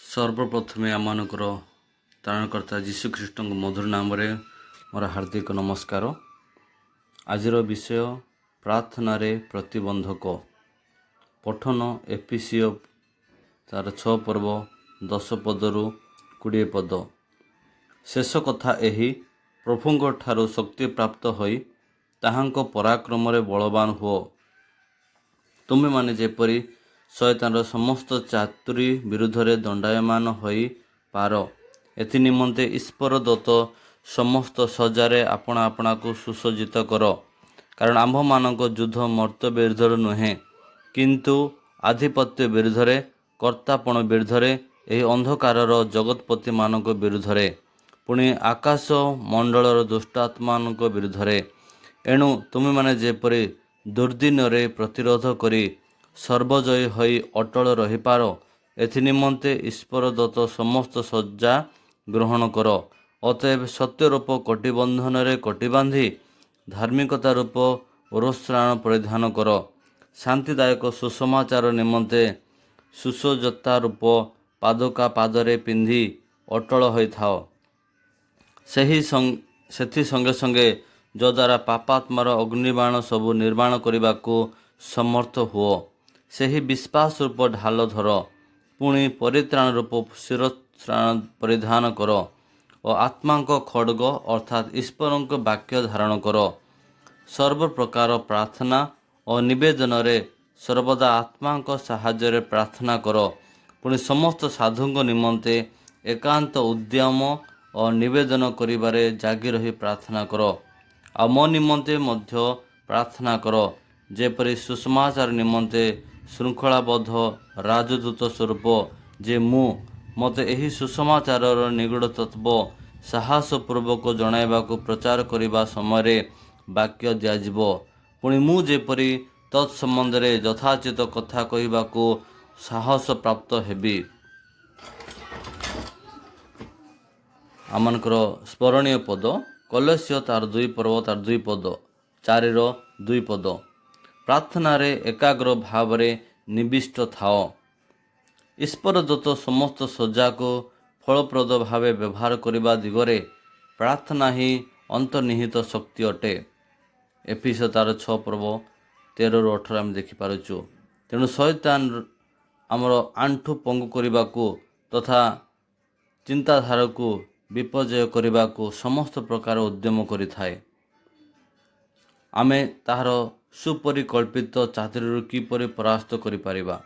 ସର୍ବପ୍ରଥମେ ଆମମାନଙ୍କର ତ୍ରାଣକର୍ତ୍ତା ଯୀଶୁ ଖ୍ରୀଷ୍ଟଙ୍କ ମଧୁର ନାମରେ ମୋର ହାର୍ଦ୍ଦିକ ନମସ୍କାର। ଆଜିର ବିଷୟ ପ୍ରାର୍ଥନାରେ ପ୍ରତିବନ୍ଧକ। ପଠନ ଏଫିସୀୟ ତାର 6 ପର୍ବ 10 ପଦରୁ 20 ପଦ। ଶେଷ କଥା ଏହି, ପ୍ରଭୁଙ୍କ ଠାରୁ ଶକ୍ତି ପ୍ରାପ୍ତ ହୋଇ ତାହାଙ୍କ ପରାକ୍ରମରେ ବଳବାନ ହୁଅ। ତୁମେମାନେ ଯେପରି ଶୟତାନର ସମସ୍ତ ଚାତୁରୀ ବିରୁଦ୍ଧରେ ଦଣ୍ଡାୟମାନ ହୋଇ ପାର, ଏଥି ନିମନ୍ତେ ଈଶ୍ୱର ଦତ୍ତ ସମସ୍ତ ସଜ୍ଜାରେ ଆପଣା ଆପଣାକୁ ସୁସଜ୍ଜିତ କର। କାରଣ ଆମ୍ଭମାନଙ୍କ ଯୁଦ୍ଧ ମର୍ତ୍ତ୍ୟ ବିରୁଦ୍ଧରେ ନୁହେଁ, କିନ୍ତୁ ଆଧିପତ୍ୟ ବିରୁଦ୍ଧରେ, କର୍ତ୍ତାପଣ ବିରୁଦ୍ଧରେ, ଏହି ଅନ୍ଧକାରର ଜଗତପତିମାନଙ୍କ ବିରୁଦ୍ଧରେ, ପୁଣି ଆକାଶ ମଣ୍ଡଳର ଦୁଷ୍ଟାତ୍ମାମାନଙ୍କ ବିରୁଦ୍ଧରେ। ଏଣୁ ତୁମେମାନେ ଯେପରି ଦୁର୍ଦିନରେ ପ୍ରତିରୋଧ କରି ସର୍ବଜୟୀ ହୋଇ ଅଟଳ ରହିପାର, ଏଥି ନିମନ୍ତେ ଈଶ୍ୱର ଦତ୍ତ ସମସ୍ତ ସଜ୍ଜା ଗ୍ରହଣ କର। ଅତଏବ ସତ୍ୟରୂପ କଟିବନ୍ଧନରେ କଟି ବାନ୍ଧି ଧାର୍ମିକତା ରୂପ ଉରସ୍ତ୍ରାଣ ପରିଧାନ କର। ଶାନ୍ତିଦାୟକ ସୁସମାଚାର ନିମନ୍ତେ ସୁସଜ୍ଜତା ରୂପ ପାଦୁକା ପାଦରେ ପିନ୍ଧି ଅଟଳ ହୋଇଥାଅ। ସେଥି ସଙ୍ଗେ ସଙ୍ଗେ ଯଦ୍ୱାରା ପାପାତ୍ମାର ଅଗ୍ନିବାଣ ସବୁ ନିର୍ବାଣ କରିବାକୁ ସମର୍ଥ ହୁଅ, ସେହି ବିଶ୍ୱାସ ରୂପ ଢାଲ ଧର। ପୁଣି ପରିତ୍ରାଣ ରୂପ ଶିରସ୍ତ୍ରାଣ ପରିଧାନ କର ଓ ଆତ୍ମାଙ୍କ ଖଡ଼ଗ ଅର୍ଥାତ୍ ଈଶ୍ୱରଙ୍କ ବାକ୍ୟ ଧାରଣ କର। ସର୍ବପ୍ରକାର ପ୍ରାର୍ଥନା ଓ ନିବେଦନରେ ସର୍ବଦା ଆତ୍ମାଙ୍କ ସାହାଯ୍ୟରେ ପ୍ରାର୍ଥନା କର। ପୁଣି ସମସ୍ତ ସାଧୁଙ୍କ ନିମନ୍ତେ ଏକାନ୍ତ ଉଦ୍ୟମ ଓ ନିବେଦନ କରିବାରେ ଜାଗି ରହି ପ୍ରାର୍ଥନା କର। ଆଉ ମୋ ନିମନ୍ତେ ମଧ୍ୟ ପ୍ରାର୍ଥନା କର, ଯେପରି ସୁସମାଚାର ନିମନ୍ତେ ଶୃଙ୍ଖଳାବଦ୍ଧ ରାଜଦୂତ ସ୍ୱରୂପ ଯେ ମୁଁ, ମୋତେ ଏହି ସୁସମାଚାରର ନିଗୂଢ଼ ତତ୍ତ୍ୱ ସାହସପୂର୍ବକ ଜଣାଇବାକୁ ପ୍ରଚାର କରିବା ସମୟରେ ବାକ୍ୟ ଦିଆଯିବ। ପୁଣି ମୁଁ ଯେପରି ତତ୍ ସମ୍ବନ୍ଧରେ ଯଥୋଚିତ କଥା କହିବାକୁ ସାହସ ପ୍ରାପ୍ତ ହେବି। ଆମମାନଙ୍କର ସ୍ମରଣୀୟ ପଦ କଲସୀୟ ତାର 2 ପର୍ବ ତାର 2 ପଦ, 4ର 2 ପଦ। ପ୍ରାର୍ଥନାରେ ଏକାଗ୍ର ଭାବରେ ନିବିଷ୍ଟ ଥାଅ। ଈଶ୍ୱର ଦତ୍ତ ସମସ୍ତ ସଜ୍ଜାକୁ ଫଳପ୍ରଦ ଭାବେ ବ୍ୟବହାର କରିବା ଦିଗରେ ପ୍ରାର୍ଥନା ହିଁ ଅନ୍ତର୍ନିହିତ ଶକ୍ତି ଅଟେ। ଏଫିସ ତାର 6 ପର୍ବ 13ରୁ 18 ଆମେ ଦେଖିପାରୁଛୁ। ତେଣୁ ଶୟତାନ ଆମର ଆଣ୍ଠୁ ପଙ୍ଗୁ କରିବାକୁ ତଥା ଚିନ୍ତାଧାରାକୁ ବିପର୍ଯ୍ୟୟ କରିବାକୁ ସମସ୍ତ ପ୍ରକାର ଉଦ୍ୟମ କରିଥାଏ। ଆମେ ତାହାର ସୁପରିକଳ୍ପିତ ଚାତୁରୀରୁ କିପରି ପରାସ୍ତ କରିପାରିବା?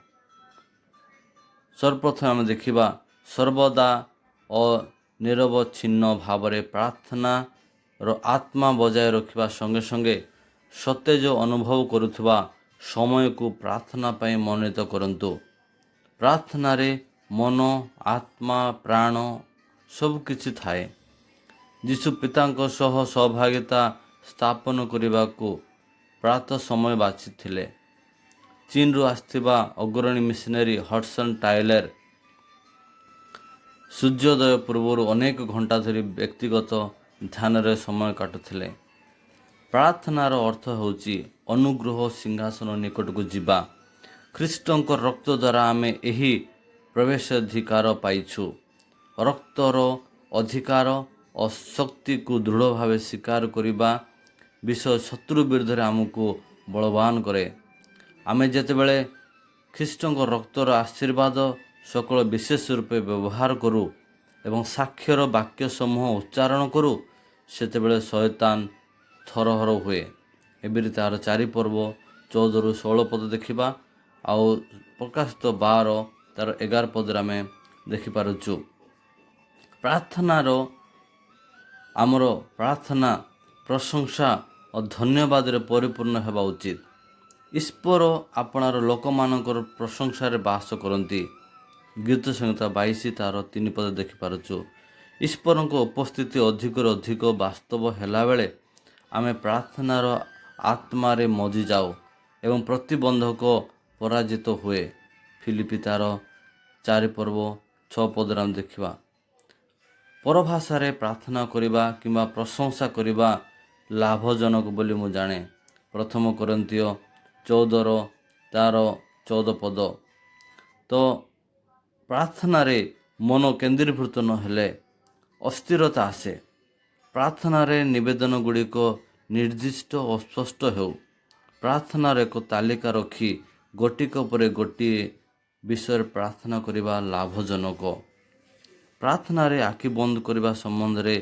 ସର୍ବପ୍ରଥମେ ଆମେ ଦେଖିବା, ସର୍ବଦା ଓ ନିରବଚ୍ଛିନ୍ନ ଭାବରେ ପ୍ରାର୍ଥନାର ଆତ୍ମା ବଜାୟ ରଖିବା ସଙ୍ଗେ ସଙ୍ଗେ ସତେଜ ଅନୁଭବ କରୁଥିବା ସମୟକୁ ପ୍ରାର୍ଥନା ପାଇଁ ମନୋନୀତ କରନ୍ତୁ। ପ୍ରାର୍ଥନାରେ ମନ, ଆତ୍ମା, ପ୍ରାଣ ସବୁ କିଛି ଥାଏ। ଯୀଶୁ ପିତାଙ୍କ ସହ ସହଭାଗିତା ସ୍ଥାପନ କରିବାକୁ ପ୍ରାତଃ ସମୟ ବାଛିଥିଲେ। ଚୀନରୁ ଆସିଥିବା ଅଗ୍ରଣୀ ମିଶନାରୀ ହଡସନ୍ ଟାଇଲର ସୂର୍ଯ୍ୟୋଦୟ ପୂର୍ବରୁ ଅନେକ ଘଣ୍ଟା ଧରି ବ୍ୟକ୍ତିଗତ ଧ୍ୟାନରେ ସମୟ କାଟୁଥିଲେ। ପ୍ରାର୍ଥନାର ଅର୍ଥ ହେଉଛି ଅନୁଗ୍ରହ ସିଂହାସନ ନିକଟକୁ ଯିବା। ଖ୍ରୀଷ୍ଟଙ୍କ ରକ୍ତ ଦ୍ୱାରା ଆମେ ଏହି ପ୍ରବେଶାଧିକାର ପାଇଛୁ। ରକ୍ତର ଅଧିକାର ଓ ଶକ୍ତିକୁ ଦୃଢ଼ ଭାବେ ସ୍ୱୀକାର କରିବା ବିଷୟ ଶତ୍ରୁ ବିରୁଦ୍ଧରେ ଆମକୁ ବଳବାନ କରେ। ଆମେ ଯେତେବେଳେ ଖ୍ରୀଷ୍ଟଙ୍କ ରକ୍ତର ଆଶୀର୍ବାଦ ସକଳ ବିଶେଷ ରୂପେ ବ୍ୟବହାର କରୁ ଏବଂ ସାକ୍ଷ୍ୟର ବାକ୍ୟ ସମୂହ ଉଚ୍ଚାରଣ କରୁ, ସେତେବେଳେ ଶୟତାନ ଥରହର ହୁଏ। ଏବ୍ରୀ ତାର 4 ପର୍ବ 14ରୁ 16 ପଦ ଦେଖିବା ଆଉ ପ୍ରକାଶିତ 12 ତାର 11 ପଦରେ ଆମେ ଦେଖିପାରୁଛୁ। ଆମର ପ୍ରାର୍ଥନା ପ୍ରଶଂସା ଓ ଧନ୍ୟବାଦରେ ପରିପୂର୍ଣ୍ଣ ହେବା ଉଚିତ। ଈଶ୍ୱର ଆପଣାର ଲୋକମାନଙ୍କର ପ୍ରଶଂସାରେ ବାସ କରନ୍ତି। ଗୀତ ସଂହିତା 22 ତାର 3 ପଦ ଦେଖିପାରୁଛୁ। ଈଶ୍ୱରଙ୍କ ଉପସ୍ଥିତି ଅଧିକରୁ ଅଧିକ ବାସ୍ତବ ହେଲାବେଳେ ଆମେ ପ୍ରାର୍ଥନାର ଆତ୍ମାରେ ମଜିଯାଉ ଏବଂ ପ୍ରତିବନ୍ଧକ ପରାଜିତ ହୁଏ। ଫିଲିପି ତାର 4 ପର୍ବ 6 ପଦରେ ଆମେ ଦେଖିବା। ପରଭାଷାରେ ପ୍ରାର୍ଥନା କରିବା କିମ୍ବା ପ୍ରଶଂସା କରିବା ଲାଭଜନକ ବୋଲି ମୁଁ ଜାଣେ। ପ୍ରଥମ କରିନ୍ଥୀୟ 14ର ତାର 14 ପଦ। ତ ପ୍ରାର୍ଥନାରେ ମନ କେନ୍ଦ୍ରୀଭୂତ ନହେଲେ ଅସ୍ଥିରତା ଆସେ। ପ୍ରାର୍ଥନାରେ ନିବେଦନ ଗୁଡ଼ିକ ନିର୍ଦ୍ଦିଷ୍ଟ ଓ ସ୍ପଷ୍ଟ ହେଉ। ପ୍ରାର୍ଥନାର ଏକ ତାଲିକା ରଖି ଗୋଟିକ ପରେ ଗୋଟିଏ ବିଷୟରେ ପ୍ରାର୍ଥନା କରିବା ଲାଭଜନକ। ପ୍ରାର୍ଥନାରେ ଆଖି ବନ୍ଦ କରିବା ସମ୍ବନ୍ଧରେ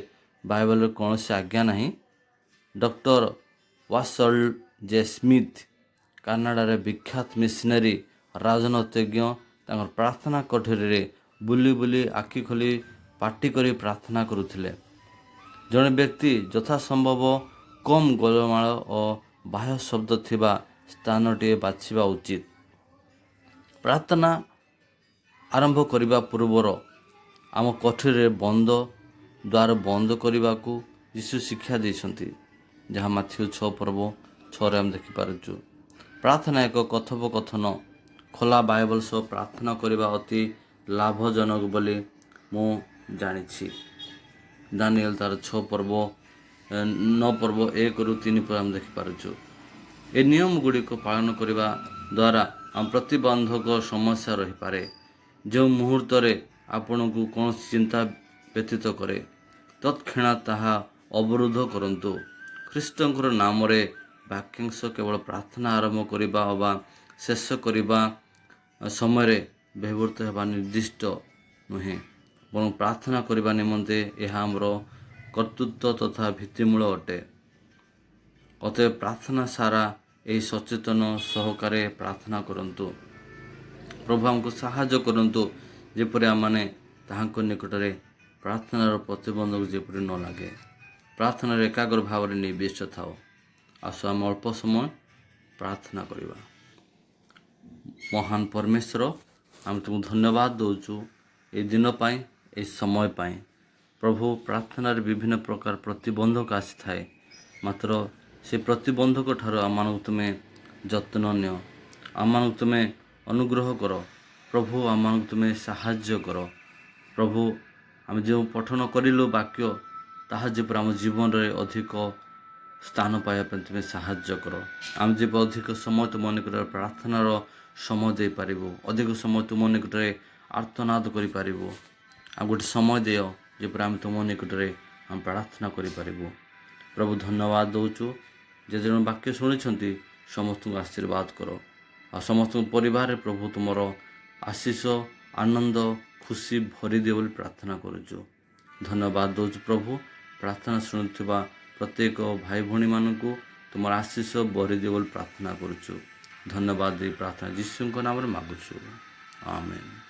ବାଇବେଲରେ କୌଣସି ଆଜ୍ଞା ନାହିଁ। ଡକ୍ଟର ୱାସଲ୍ଡ ଜେ ସ୍ମିଥ୍, କାନାଡ଼ାରେ ବିଖ୍ୟାତ ମିଶନାରୀ ରାଜନୈତିଜ୍ଞ, ତାଙ୍କର ପ୍ରାର୍ଥନା କୋଠରୀରେ ବୁଲି ବୁଲି ଆଖି ଖୋଲି ପାଟି କରି ପ୍ରାର୍ଥନା କରୁଥିଲେ। ଜଣେ ବ୍ୟକ୍ତି ଯଥାସମ୍ଭବ କମ୍ ଗୋଳମାଳ ଓ ବାହ୍ୟ ଶବ୍ଦ ଥିବା ସ୍ଥାନଟିଏ ବାଛିବା ଉଚିତ। ପ୍ରାର୍ଥନା ଆରମ୍ଭ କରିବା ପୂର୍ବରୁ ଆମ କୋଠରୀରେ ବନ୍ଦ ଦ୍ୱାର ବନ୍ଦ କରିବାକୁ ଯୀଶୁ ଶିକ୍ଷା ଦେଇଛନ୍ତି, ଯାହା ମାଥିଉ 6 ପର୍ବ 6ରେ ଆମେ ଦେଖିପାରୁଛୁ। ପ୍ରାର୍ଥନା ଏକ କଥୋପକଥନ। ଖୋଲା ବାଇବଲ ସହ ପ୍ରାର୍ଥନା କରିବା ଅତି ଲାଭଜନକ ବୋଲି ମୁଁ ଜାଣିଛି। ଦାନିଏଲ ତାର 6 ପର୍ବ, 9 ପର୍ବ 1ରୁ 3 ପଦ ଆମେ ଦେଖିପାରୁଛୁ। ଏ ନିୟମ ଗୁଡ଼ିକ ପାଳନ କରିବା ଦ୍ୱାରା ଆମ ପ୍ରତିବନ୍ଧକ ସମସ୍ୟା ରହିପାରେ। ଯେଉଁ ମୁହୂର୍ତ୍ତରେ ଆପଣଙ୍କୁ କୌଣସି ଚିନ୍ତା ବ୍ୟଥିତ କରେ, ତତ୍କ୍ଷଣାତ୍ ତାହା ଅବରୋଧ କରନ୍ତୁ। ଖ୍ରୀଷ୍ଟଙ୍କର ନାମରେ ବାକ୍ୟାଂଶ କେବଳ ପ୍ରାର୍ଥନା ଆରମ୍ଭ କରିବା ଅବା ଶେଷ କରିବା ସମୟରେ ବ୍ୟବହୃତ ହେବା ନିର୍ଦ୍ଦିଷ୍ଟ ନୁହେଁ, ବରଂ ପ୍ରାର୍ଥନା କରିବା ନିମନ୍ତେ ଏହା ଆମର କର୍ତ୍ତୃତ୍ୱ ତଥା ଭିତ୍ତିମୂଳ ଅଟେ। ଅତଏବ ପ୍ରାର୍ଥନା ସାରା ଏହି ସଚେତନ ସହକାରେ ପ୍ରାର୍ଥନା କରନ୍ତୁ। ପ୍ରଭୁ ଆମକୁ ସାହାଯ୍ୟ କରନ୍ତୁ, ଯେପରି ଆମମାନେ ତାହାଙ୍କ ନିକଟରେ ପ୍ରାର୍ଥନାର ପ୍ରତିବନ୍ଧକ ଯେପରି ନ ଲାଗେ। ପ୍ରାର୍ଥନାରେ ଏକାଗ୍ର ଭାବରେ ନିବିଷ୍ଟ ଥାଉ। ଆସ, ଆମେ ଅଳ୍ପ ସମୟ ପ୍ରାର୍ଥନା କରିବା। ମହାନ ପରମେଶ୍ୱର, ଆମେ ତୁମକୁ ଧନ୍ୟବାଦ ଦେଉଛୁ ଏଇ ଦିନ ପାଇଁ, ଏହି ସମୟ ପାଇଁ। ପ୍ରଭୁ, ପ୍ରାର୍ଥନାରେ ବିଭିନ୍ନ ପ୍ରକାର ପ୍ରତିବନ୍ଧକ ଆସିଥାଏ, ମାତ୍ର ସେ ପ୍ରତିବନ୍ଧକ ଠାରୁ ଆମମାନଙ୍କୁ ତୁମେ ଯତ୍ନ ନିଅ। ଆମମାନଙ୍କୁ ତୁମେ ଅନୁଗ୍ରହ କର। ପ୍ରଭୁ, ଆମମାନଙ୍କୁ ତୁମେ ସାହାଯ୍ୟ କର। ପ୍ରଭୁ, ଆମେ ଯେଉଁ ପଠନ କରିଲୁ ବାକ୍ୟ, ତାହା ଯେପରି ଆମ ଜୀବନରେ ଅଧିକ ସ୍ଥାନ ପାଇବା ପାଇଁ ତୁମେ ସାହାଯ୍ୟ କର। ଆମେ ଯେପରି ଅଧିକ ସମୟ ତୁମ ନିକଟରେ ପ୍ରାର୍ଥନାର ସମୟ ଦେଇପାରିବୁ, ଅଧିକ ସମୟ ତୁମ ନିକଟରେ ଆର୍ତ୍ତନାଦ କରିପାରିବୁ। ଆଉ ଗୋଟେ ସମୟ ଦିଅ, ଯେପରି ଆମେ ତୁମ ନିକଟରେ ଆମେ ପ୍ରାର୍ଥନା କରିପାରିବୁ। ପ୍ରଭୁ, ଧନ୍ୟବାଦ ଦେଉଛୁ। ଯେ ଜଣ ବାକ୍ୟ ଶୁଣିଛନ୍ତି, ସମସ୍ତଙ୍କୁ ଆଶୀର୍ବାଦ କର ଆଉ ସମସ୍ତଙ୍କ ପରିବାରରେ ପ୍ରଭୁ ତୁମର ଆଶିଷ, ଆନନ୍ଦ, ଖୁସି ଭରିଦିଅ ବୋଲି ପ୍ରାର୍ଥନା କରୁଛୁ। ଧନ୍ୟବାଦ ଦେଉଛୁ ପ୍ରଭୁ। ପ୍ରାର୍ଥନା ଶୁଣୁଥିବା ପ୍ରତ୍ୟେକ ଭାଇ ଭଉଣୀମାନଙ୍କୁ ତୁମର ଆଶିଷ ଭରିଦିଅ ବୋଲି ପ୍ରାର୍ଥନା କରୁଛୁ। ଧନ୍ୟବାଦ ଦେଇ ପ୍ରାର୍ଥନା ଯୀଶୁଙ୍କ ନାମରେ ମାଗୁଛୁ, ଆମେନ୍।